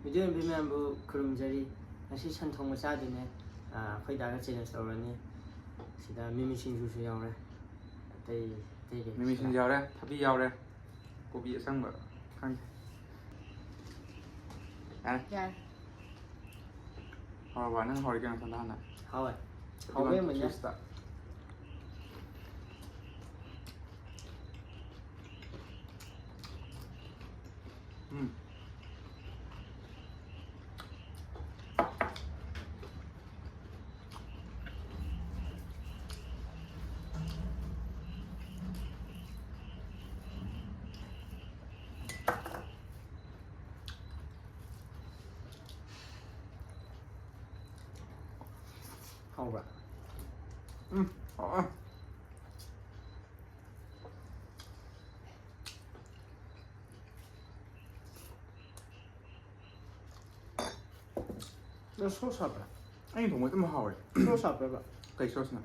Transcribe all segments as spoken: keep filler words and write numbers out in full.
Video ꯌꯦꯡꯕꯤ ꯃꯌꯥꯝꯕꯨ ꯈꯨꯔꯨꯝꯖꯔꯤ꯫ ꯉꯁꯤ ꯁꯟ ꯊꯣꯡꯕ ꯆꯥꯗꯣꯏꯅꯦ꯫ ꯑꯥ, ꯑꯩꯈꯣꯏ ꯗꯥꯒ ꯆꯦꯂꯦꯟꯖ ꯇꯧꯔꯅꯤ꯫ ꯁꯤꯗ ꯃꯤꯃꯤ ꯁꯤꯡꯖꯨꯁꯨ ꯌꯥꯎꯔꯦ꯫ ꯑꯇꯩ, ꯑꯇꯩ ꯀꯩ? ꯃꯤꯃꯤ ꯁꯤꯡꯖꯨ ꯌꯥꯎꯔꯦ, ꯊꯕꯤ ꯌꯥꯎꯔꯦ, ꯀꯣꯕꯤ ꯑꯁꯪꯕ, ꯈꯪꯗꯦ꯫ ꯌꯥꯔꯦ꯫ ꯌꯥꯔꯦ꯫ ꯍꯥꯎꯔꯕ? ꯅꯪ ꯍꯧꯔꯒꯦ ꯅꯊꯟꯗ ꯍꯥꯟꯅ꯫ ꯍꯥꯎꯋꯦ꯫ ꯑꯗꯨꯒ ꯍꯥꯎꯕ ꯌꯥꯝ ꯂꯩꯅꯦ꯫ ꯐ꯭ꯔꯤꯖꯇ꯫ ꯎꯝ꯫ ꯍꯥꯎꯕ꯭ꯔꯥ? ꯎꯝ, ꯍꯥꯎꯋꯦ꯫ ꯅꯪ ꯁꯣꯁ ꯍꯥꯞꯄ꯭ꯔꯥ? ꯑꯩꯅ ꯊꯣꯡꯕ ꯑꯗꯨꯝ ꯍꯥꯎꯋꯦ꯫ ꯁꯣꯁ ꯍꯥꯞꯄ꯭ꯔꯕ? ꯀꯩ ꯁꯣꯁꯅꯣ?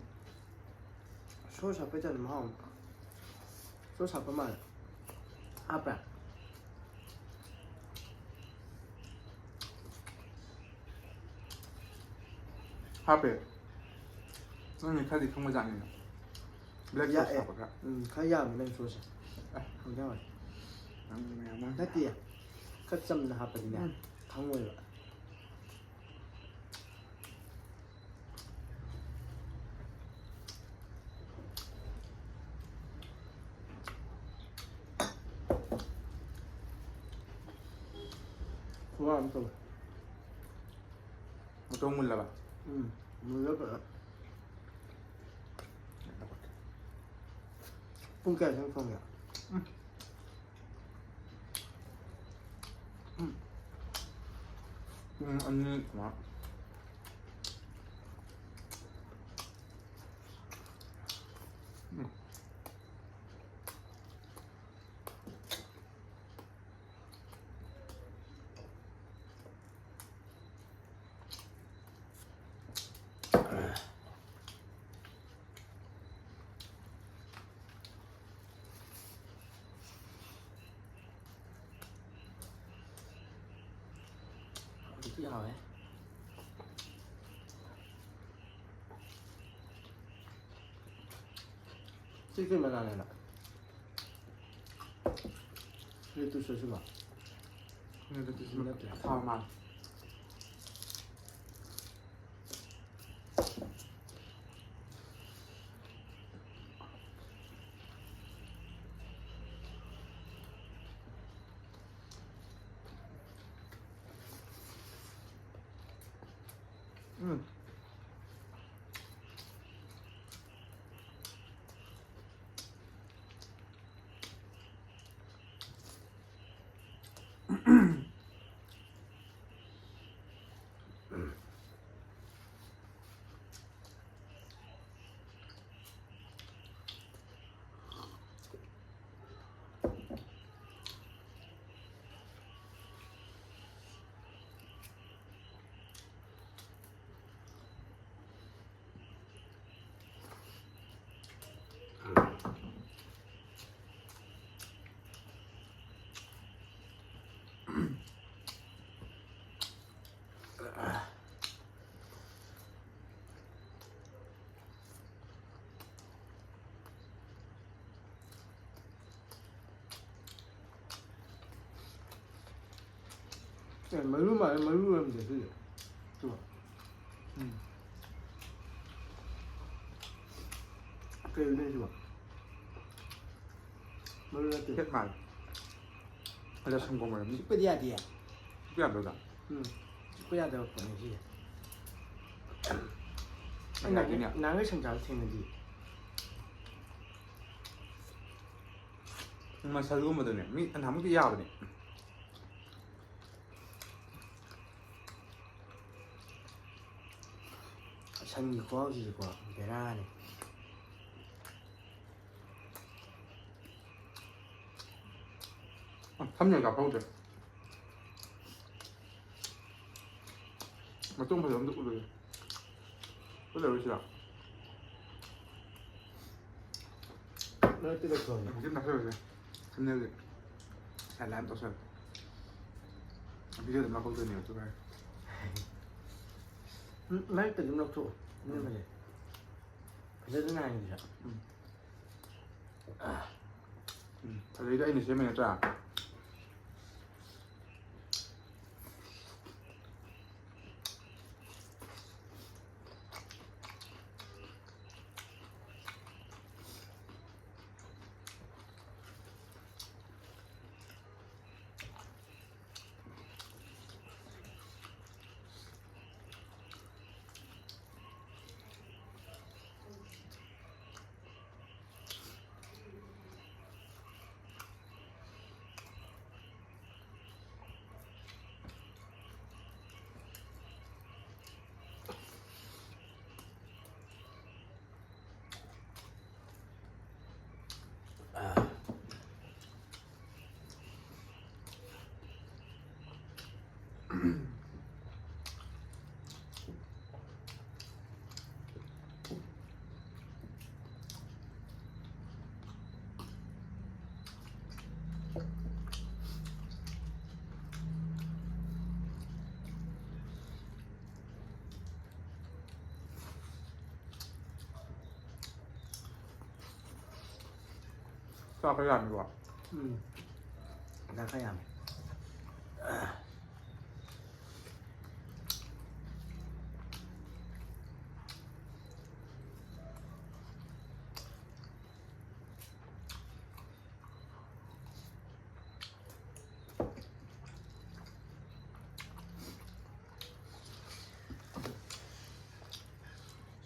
ꯁꯣꯁ ꯍꯥꯞꯄꯩ ꯇꯥꯏꯞꯇ ꯃꯍꯥꯎ ꯑꯃ꯫ ꯁꯣꯁ ꯍꯥꯞꯄ ꯃꯥꯜꯂꯦ꯫ ꯍꯥꯞꯄ꯭ꯔꯥ? ꯍꯥꯞꯄꯦ꯫ ꯅꯪꯅ ꯈꯔꯗꯤ ꯈꯪꯕꯖꯥꯠꯅꯤꯅꯦ꯫ Black sauce ꯌꯥꯛꯑꯦ꯫ ꯍꯥꯞꯄ ꯈꯔ꯫ ꯎꯝ, ꯈꯔ ꯌꯥꯝꯃꯦ ꯅꯪ ꯁꯣꯁꯁꯦ꯫ ꯑꯦ꯫ ꯍꯥꯎꯗꯤ ꯍꯥꯎꯋꯦ꯫ ꯅꯪ ꯃꯌꯥꯝ ꯅꯪ ꯅꯠꯇꯦ꯫ ꯈꯔ ꯆꯝꯅ ꯍꯥꯞꯄꯗꯤꯅꯦ, ꯎꯝ꯫ ꯈꯪꯉꯣꯏꯕ꯫ ꯈꯨꯋꯥ ꯑꯃ ꯇꯧꯋꯦ꯫ ꯃꯇꯣꯡ ꯃꯨꯜꯂꯕ? ꯎꯝ, ꯃꯨꯜꯂꯦ ꯐꯖꯅ꯫ ꯄꯨꯡ ꯀꯌꯥꯗ ꯊꯣꯡꯒꯦ? ꯎꯝ꯫ ꯎꯝ꯫ ꯄꯨꯡ ꯑꯅꯤ ꯁꯨꯃꯥꯏ꯫ ꯎꯝ꯫ ꯌꯥꯎꯋꯦ꯫ ꯁꯤ ꯀꯩ ꯃꯅꯥꯅꯦꯅ? ꯂꯦꯇꯨꯁ ꯁꯤꯕ? ꯅꯠꯇꯦ, ꯅꯠꯇꯦ꯫ ꯊꯥꯎ ꯃꯥꯜꯂꯦ꯫ ꯎꯝ꯫ ꯑꯦ, ꯃꯔꯨ ꯃꯥꯜꯂꯦ, ꯃꯔꯨ ꯑꯣꯏꯔꯝꯗꯦ ꯁꯤꯁꯦ꯫ ꯇꯨ꯫ ꯎꯝ꯫ ꯀꯩꯅꯣ ꯁꯤꯕꯣ? ꯃꯔꯨ ꯅꯠꯇꯦ꯫ ꯐꯦꯠ ꯃꯥꯜꯂꯦ꯫ ꯑꯗ ꯁꯪꯒꯣꯝ ꯑꯣꯏꯔꯝꯅꯤ꯫ ꯆꯤꯛꯄꯗꯤ ꯌꯥꯗꯤꯌꯦ꯫ ꯆꯤꯛꯄ ꯌꯥꯕ꯭ꯔꯥ ꯑꯗꯣ? ꯎꯝ꯫ ꯆꯤꯛꯄ ꯌꯥꯗꯕ ꯄꯣꯠꯅꯤ ꯁꯤꯁꯦ꯫ ꯑꯩ ꯌꯥꯗꯣꯏꯅꯦ꯫ ꯅꯍꯥꯟꯒꯩ, ꯅꯍꯥꯟꯒꯩ ꯁꯟ ꯆꯥꯕ ꯊꯦꯡꯅꯗꯤꯌꯦ꯫ ꯃꯁꯜꯒꯨꯝꯕꯗꯅꯦ, ꯃꯤ ꯅꯍꯥꯟꯃꯨꯛꯇꯤ ꯌꯥꯕꯅꯦ꯫ ꯁꯟꯒꯤ ꯈꯨꯍꯥꯎꯁꯤꯁꯨꯀꯣ, ꯕꯦꯔꯥꯅꯤ꯫ ꯑ, ꯊꯝꯅ ꯀꯥꯞꯍꯧꯗ꯭ꯔꯦ꯫ ꯃꯇꯣꯡ ꯐꯖꯕ ꯑꯝꯇ ꯎꯠꯂꯨꯁꯦ꯫ ꯎꯠꯂꯔꯣꯏꯁꯤꯔꯣ? ꯅꯠꯇꯦꯗ, ꯀꯣꯟꯅ꯫ ꯍꯧꯖꯤꯛ ꯅꯛꯁꯜꯂꯁꯦ꯫ ꯊꯝꯅꯦꯜꯁꯦ꯫ ꯁꯥꯏ ꯂꯥꯏ ꯑꯃ ꯇꯧꯁꯜꯂꯦ꯫ ꯚꯤꯗꯤꯑꯣꯗ ꯂꯧꯍꯧꯗꯣꯏꯅꯦꯕ, ꯑꯗꯨꯒ꯫ ꯎꯝ, ꯃꯔꯛꯇ ꯑꯗꯨꯝ ꯂꯧꯊꯣꯛꯑꯣ꯫ ꯑꯗꯨꯅ ꯐꯖꯩ꯫ ꯐꯖꯅ ꯉꯥꯡꯉꯤꯁꯦ꯫ ꯎꯝ꯫ ꯎꯝ, ꯐꯖꯩꯗ ꯑꯩꯅ ꯁꯦꯝꯕꯩ ꯅꯠꯇ꯭ꯔꯥ? ꯆꯥꯛ ꯈꯔ ꯌꯥꯝꯃꯤꯀꯣ꯫ ꯎꯝ꯫ ꯆꯥꯛ ꯈꯔ ꯌꯥꯝꯃꯤ꯫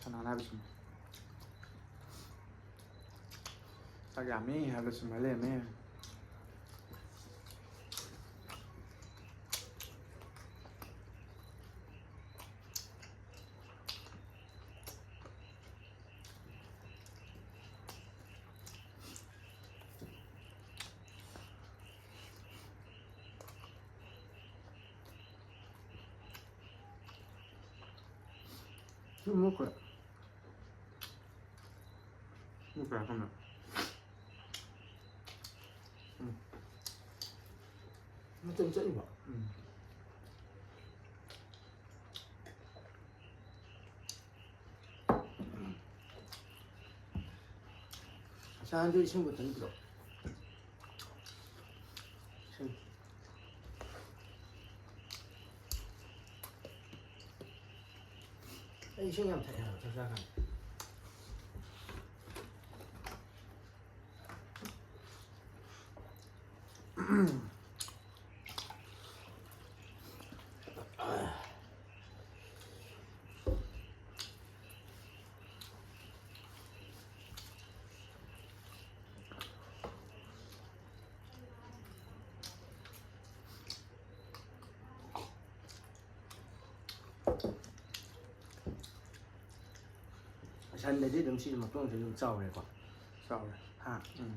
ꯁꯅꯥꯅ ꯍꯥꯏꯕꯁꯤꯅꯤ꯫ ꯆꯥꯛ ꯌꯥꯝꯃꯤ ꯍꯥꯏꯕꯗ ꯆꯨꯝꯃ ꯂꯩꯔꯝꯃꯦ꯫ ꯁꯤ ꯃꯨꯠꯈ꯭ꯔꯦ꯫ ꯃꯨꯠꯈ꯭ꯔꯦ ꯀꯩꯅꯣ꯫ ꯎꯝ꯫ ꯃꯇꯝ ꯆꯠꯂꯤꯕꯣ? ꯎꯝ꯫ ꯅꯍꯥꯟꯗꯨ ꯏꯁꯤꯡ ꯕꯣꯇꯜ ꯄꯤꯔꯛꯑꯣ꯫ ꯏꯁꯤꯡ꯫ ꯑꯩ ꯏꯁꯤꯡ ꯌꯥꯝ ꯊꯛꯑꯦ ꯍꯥꯏꯕ ꯆꯥꯛ ꯆꯥꯀꯥꯟꯗ꯫ ꯁꯟꯗꯗꯤ ꯑꯗꯨꯝ ꯁꯤꯁꯨ ꯃꯇꯣꯡꯁꯨ ꯑꯗꯨꯝ ꯆꯥꯎꯔꯦꯀꯣ꯫ ꯆꯥꯎꯔꯦ꯫ ꯍꯥ? ꯎꯝ꯫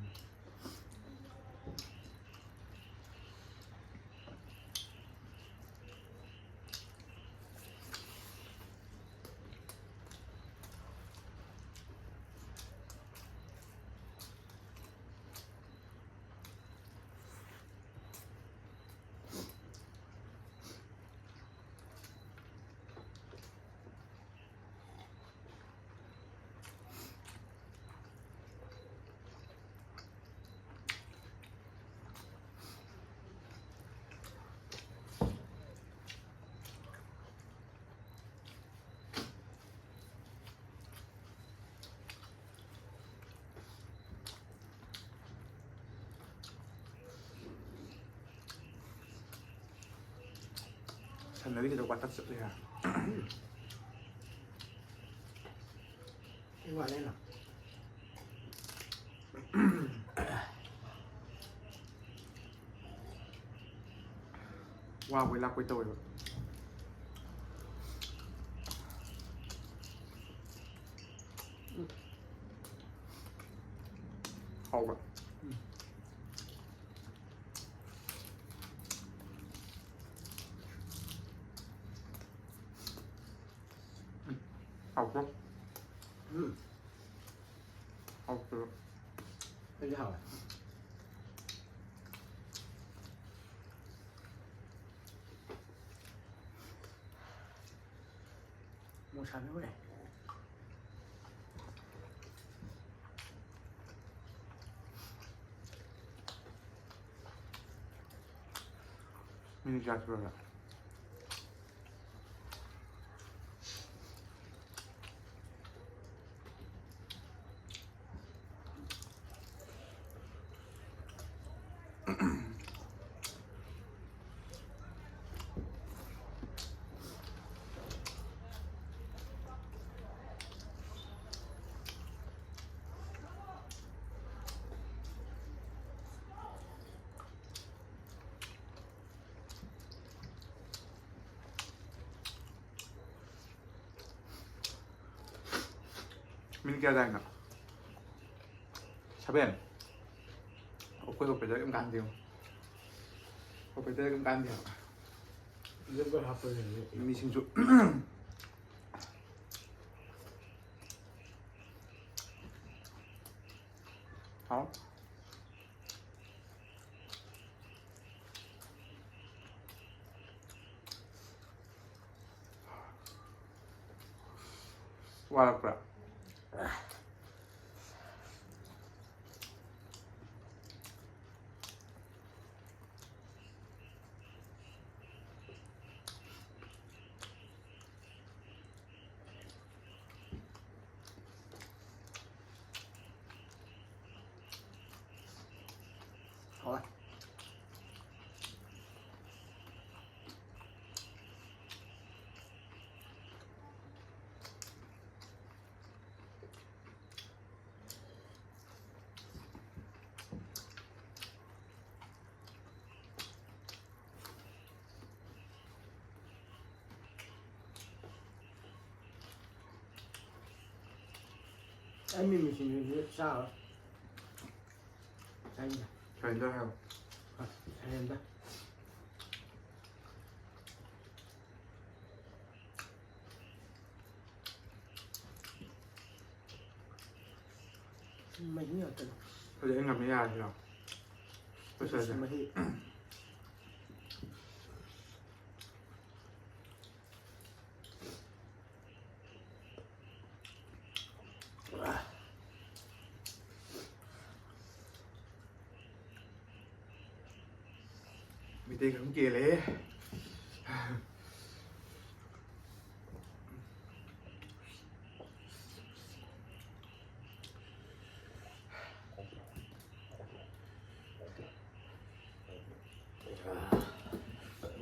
ꯁꯟꯅꯗꯤ ꯈꯤꯇꯪ ꯋꯥꯇꯛ ꯆꯠꯂꯦ ꯍꯥ꯫ ꯑꯩ ꯋꯥꯠꯂꯦꯅ꯫ ꯋꯥꯕꯣꯏ ꯂꯥꯛꯄꯣꯏ ꯇꯧꯋꯦꯕ꯫ ꯍꯥꯎꯕ꯭ꯔꯥ? ꯎꯝ꯫ ꯍꯥꯎꯕ꯭ꯔꯣ? ꯎꯝ꯫ ꯍꯥꯎꯕ꯭ꯔꯣ? ꯑꯩꯗꯤ ꯍꯥꯎꯋꯦ꯫ ꯃꯣꯔꯣꯛ ꯁꯥꯕꯤꯕ ꯍꯧꯔꯦ꯫ ꯆꯥꯊꯣꯛꯑꯒ꯫ ꯃꯤꯅꯤꯠ ꯀꯌꯥ ꯇꯥꯏꯅꯣ? ꯁꯚꯦꯟ꯫ ꯑꯩꯈꯣꯏ ꯑꯣꯄꯔꯦꯇꯔ ꯀꯩꯝ ꯀꯥꯟꯗꯦ ꯌꯦꯡꯉꯣ꯫ ꯑꯣꯄꯔꯦꯇꯔ ꯀꯩꯝ ꯀꯥꯟꯗꯦ ꯍꯥꯏꯕ꯫ ꯂꯦꯞꯄ ꯍꯥꯞꯄ ꯂꯩꯔꯦ꯫ ꯃꯤꯁꯤꯡꯁꯨ꯫ ꯍꯥꯎ꯫ ꯋꯥꯔꯛꯄ꯭ꯔꯥ? ꯍꯣꯏ꯫ ꯑꯩ ꯃꯤꯃꯤ ꯁꯤꯡꯖꯨꯁꯤ ꯆꯥꯔꯣꯏ꯫ ꯆꯥꯅꯤꯡꯗꯦ꯫ ꯁꯔꯦꯟꯗꯔ ꯍꯥꯏꯌꯣ꯫ ꯍꯣꯏ, ꯁꯔꯦꯟꯗꯔ꯫ ꯃꯍꯤ ꯉꯥꯛꯇꯅꯤ꯫ ꯑꯗꯨꯗꯤ ꯑꯩ ꯉꯝꯃꯤ ꯌꯥꯔꯁꯤꯔꯣ? ꯂꯣꯏꯁꯤꯜꯂꯁꯦ꯫ ꯃꯍꯤ꯫ ꯃꯤ ꯇꯦꯛ ꯑꯃ ꯀꯦꯜꯂꯦꯍꯦ꯫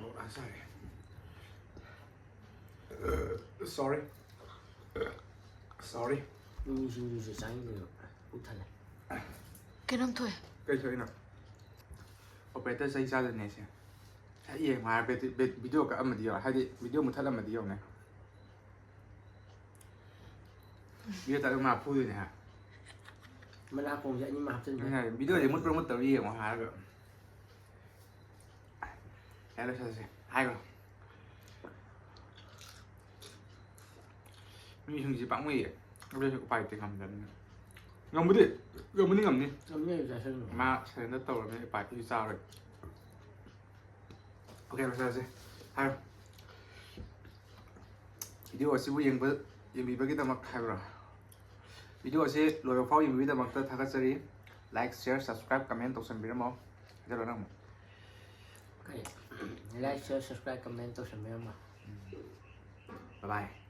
ꯃꯣꯔꯣꯛ ꯁꯥꯔꯦ꯫ Sorry. Sorry. ꯃꯤ ꯁꯤꯡꯖꯨꯁꯦ ꯆꯥꯅꯤꯡꯗꯦꯕ꯫ ꯄꯨꯛ ꯊꯜꯂꯦ꯫ ꯀꯩꯅꯣꯝ ꯊꯣꯛꯑꯦ꯫ ꯀꯩ ꯊꯣꯛꯏꯅꯣ? ꯑꯣꯄꯔꯦꯇꯔ ꯆꯩ ꯆꯥꯗꯣꯏꯅꯦ ꯑꯩꯁꯦ꯫ ꯍꯦꯛ ꯌꯦꯡꯉꯣ ꯍꯥꯏꯔ ꯚꯤꯗꯤꯑꯣ ꯀꯛꯑꯝꯃꯗꯤ ꯌꯦꯡꯉꯣ, ꯍꯥꯏꯗꯤ ꯚꯤꯗꯤꯑꯣ ꯃꯨꯠꯊꯠꯂꯝꯃꯗꯤ ꯌꯦꯡꯉꯣꯅꯦ꯫ ꯚꯤꯗꯤꯑꯣ ꯇꯠꯂ ꯃꯥ ꯐꯨꯗꯣꯏꯅꯦ ꯍꯥ꯫ ꯃꯅꯥꯀꯣꯡꯁꯦ ꯑꯅꯤꯃꯛ ꯍꯥꯞꯆꯤꯟꯕ꯫ ꯚꯤꯗꯤꯑꯣꯁꯦ ꯃꯨꯠꯄ꯭ꯔꯥ ꯃꯨꯠꯇꯕ꯭ꯔꯥ ꯌꯦꯡꯉꯣ ꯍꯥꯏꯔꯒ꯫ ꯌꯥꯔꯦ, ꯂꯣꯏꯁꯜꯂꯁꯦ꯫ ꯍꯥꯏꯈ꯭ꯔꯣ꯫ ꯃꯤꯁꯤꯡꯁꯤ ꯄꯥꯝꯃꯨꯏꯌꯦ꯫ ꯑꯗꯨꯁꯨ ꯎꯄꯥꯏ ꯂꯩꯇꯦ, ꯉꯝꯗꯕꯅꯤꯅ꯫ ꯉꯝꯕꯨꯗꯤ ꯉꯝꯕꯨꯗꯤ ꯉꯝꯅꯤ꯫ ꯉꯝꯅꯤ ꯑꯩ ꯆꯥꯁꯟꯕ꯫ ꯃꯥ ꯁꯔꯦꯟꯗꯔ ꯇꯧꯔꯕꯅꯤꯅ ꯎꯄꯥꯏ ꯂꯩꯇꯦ, ꯆꯥꯔꯣꯏ꯫ ꯑꯣꯀꯦ, ꯂꯣꯏꯁꯜꯂꯁꯦ꯫ ꯍꯥꯏꯔꯣ꯫ ꯚꯤꯗꯤꯑꯣ ꯑꯁꯤꯕꯨ ꯌꯦꯡꯕ ꯌꯦꯡꯕꯤꯕꯒꯤꯗꯃꯛ ꯍꯥꯏꯕ꯭ꯔꯣ? ꯚꯤꯗꯤꯑꯣ ꯑꯁꯤ ꯂꯣꯏꯕ ꯐꯥꯎ ꯌꯦꯡꯕꯤꯕꯒꯤꯗꯃꯛꯇ ꯊꯥꯒꯠꯆꯔꯤ꯫ Like, share, subscribe, comment ꯇꯧꯁꯟꯕꯤꯔꯝꯃꯣ꯫ ꯍꯥꯏꯖꯔꯣ ꯅꯪ ꯑꯃꯨꯛ꯫ ꯀꯔꯤ? Like, share, subscribe, comment ꯇꯧꯁꯟꯕꯤꯔꯝꯃꯣ꯫ Bye bye꯫